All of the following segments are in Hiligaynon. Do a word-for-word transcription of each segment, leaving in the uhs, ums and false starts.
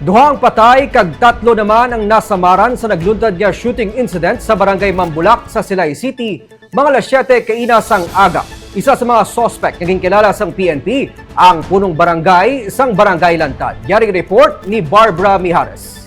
Duha ang patay kag tatlo naman ang nasamaran sa nagluntad nga shooting incident sa Barangay Mambulak sa Silay City, mga alas siyete kaina sang aga. Isa sa mga suspect nga ginkilala sang P N P, ang punong barangay sang Barangay Lantad. Yari report ni Barbara Mijares.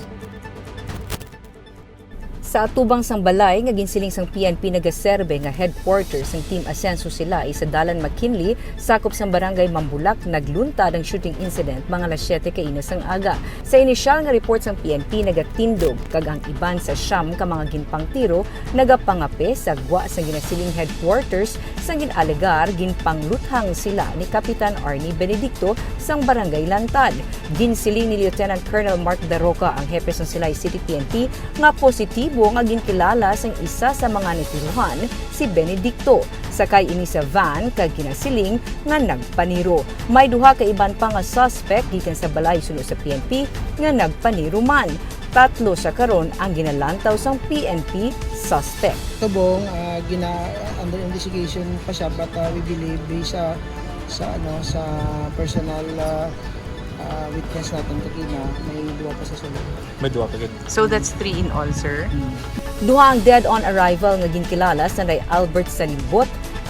Sa atubang sang balay nga ginsiling sang P N P nagaserbe nga headquarters sang Team Asenso Silay sa Dalan McKinley, sakop sang Barangay Mambulak, nagluntad ang shooting incident mga alas siyete kaina sang aga. Sa inisyal nga report sang P N P, nagatindog kag ang iban sa siyam ka mga ginpangtiro nagapangape sa gwa sang ginasiling headquarters sang gin-alegar ginpangluthang sila ni Kapitan Arnie Benedicto sang Barangay Lantad. Ginsiling ni Lieutenant Colonel Mark Daroca, ang hepe sang Silay City P N P, nga positibo nga ginkilala sang isa sa mga natiruhan, si Benedicto. Sakay ini sa van kag ginasiling nga nagpaniro. May duha ka iban pa nga suspect gikan sa balay suno sa P N P nga nagpaniro man. Tatlo sa karon ang ginalantaw sang P N P suspect. Subong, ah, gina-, under investigation pa siya, but, ah, we believe, based sa, sa, ano, sa personal, ah, ah, witness natin kagina, may duha pa sa sulod. May duha pa gid. So that's three in all, sir? Duha ang dead on arrival nga ginkilala, sanday Albert Salimbot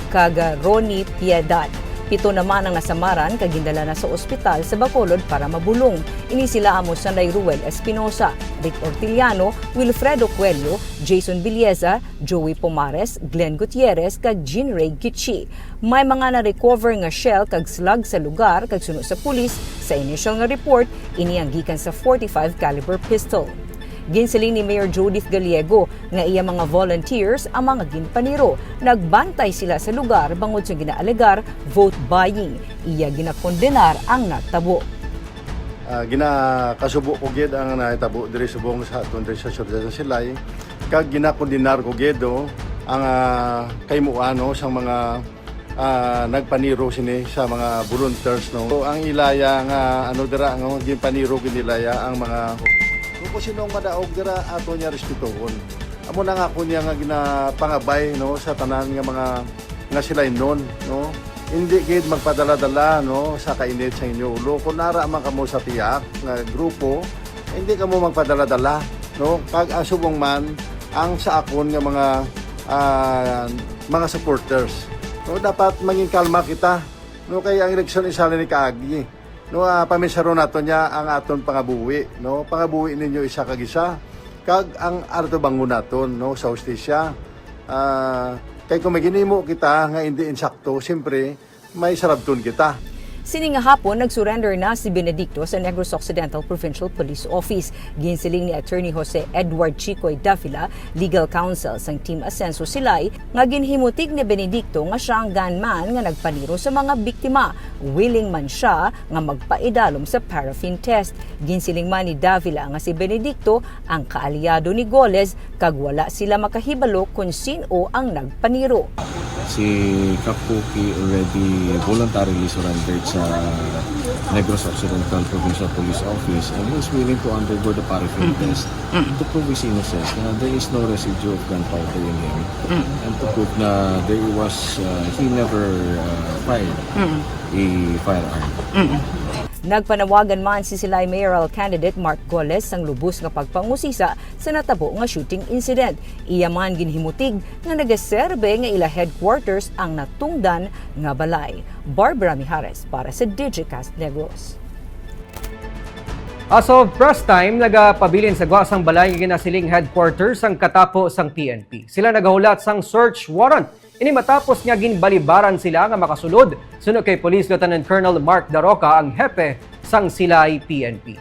kag, ah, Ronnie Piedad. Pito naman ang nasamaran kag gindala na sa ospital sa Bacolod para mabulong. Ini sila amo sanday Ruel Espinosa, Rick Ortiliano, Wilfredo Coelho, Jason Villeza, Joey Pomares, Glenn Gutierrez, kag Jean Ray Gichi. May mga na-recover nga shell kag slug sa lugar, kag suno sa pulis, sa initial nga report, ini ang gikan sa forty-five caliber pistol. Ginsiling ni Mayor Judith Gallego nga iya mga volunteers ang mga ginpaniro. Nagbantay sila sa lugar bangod sa ginaalegar vote buying. Iya ginakondenar ang natabo. Ah, ginakasubo ko gid ang nahitabo diri subong sa aton diri sa siyudad sa Silay, kag ginakondenar ko gid, oh, ang, ah, kahimuan, no, sang mga, ah, nagpaniro sini sa mga volunteers, no. So, ang ilaya nga, ano, dira, no, ginpaniro gid nilaya ang mga, kung sino ang madaog dira, ato niya respetuhon. Amo na nga ako niya nga ginapangabay, no, sa tanan nga mga nga sila nun, no? Hindi gid magpadala-dala, no, sa kainit sa inyo ulo. Kung nara man kamo sa tiyak nga grupo, hindi kamo magpadala-dala, no? Kag ang subong man ang sa akon nga mga, ah, mga supporters, no? Dapat mangin kalma kita, no? Kay ang eleksyon isa na ni kaagi, no? Ah, pamisaron nato niya ang aton pangabuhi, no? Pangabuhi ninyo isa kag isa, kag ang atubangon naton, no, sa hustisya. Ah, kay kung may ginhimo kita nga hindi insakto, siyempre, may sarabton kita. Sini nga hapon, nag-surrender na si Benedicto sa Negros Occidental Provincial Police Office. Ginsiling ni Attorney Jose Edward Chicoy Davila, legal counsel sang Team Asenso Silay, nga ginhimutig ni Benedicto nga sia ang gunman nga nagpaniro sa mga biktima. Willing man sia nga magpaidalom sa paraffin test. Ginsiling man ni Davila nga si Benedicto ang kaalyado ni Goles kag wala sila makahibalo kon sin-o ang nagpaniro. Si Kap Cookie already voluntarily surrendered sa Negros Occidental Provincial Police Office and is willing to undergo the paraffin test to prove his innocence, na there is no residue of gunpowder in him, and to prove na there was, uh, he never, uh, fired a firearm. Nagpanawagan man si Silay Mayoral Candidate Mark Goles sang lubos nga pagpangusisa sa natabo nga shooting incident. Iya man ginhimutig nga nagaserbe nga ila headquarters ang natungdan nga balay. Barbara Mijares para sa Digicast Negros. As of press time, nagapabilin sa gwa sang balay nga ginasiling headquarters ang katapo sang P N P. Sila nagahulat sang search warrant. Ini matapos nga ginbalibaran sila nga makasulod, suno kay Police Lieutenant Colonel Mark Daroca, ang hepe sang Silay P N P.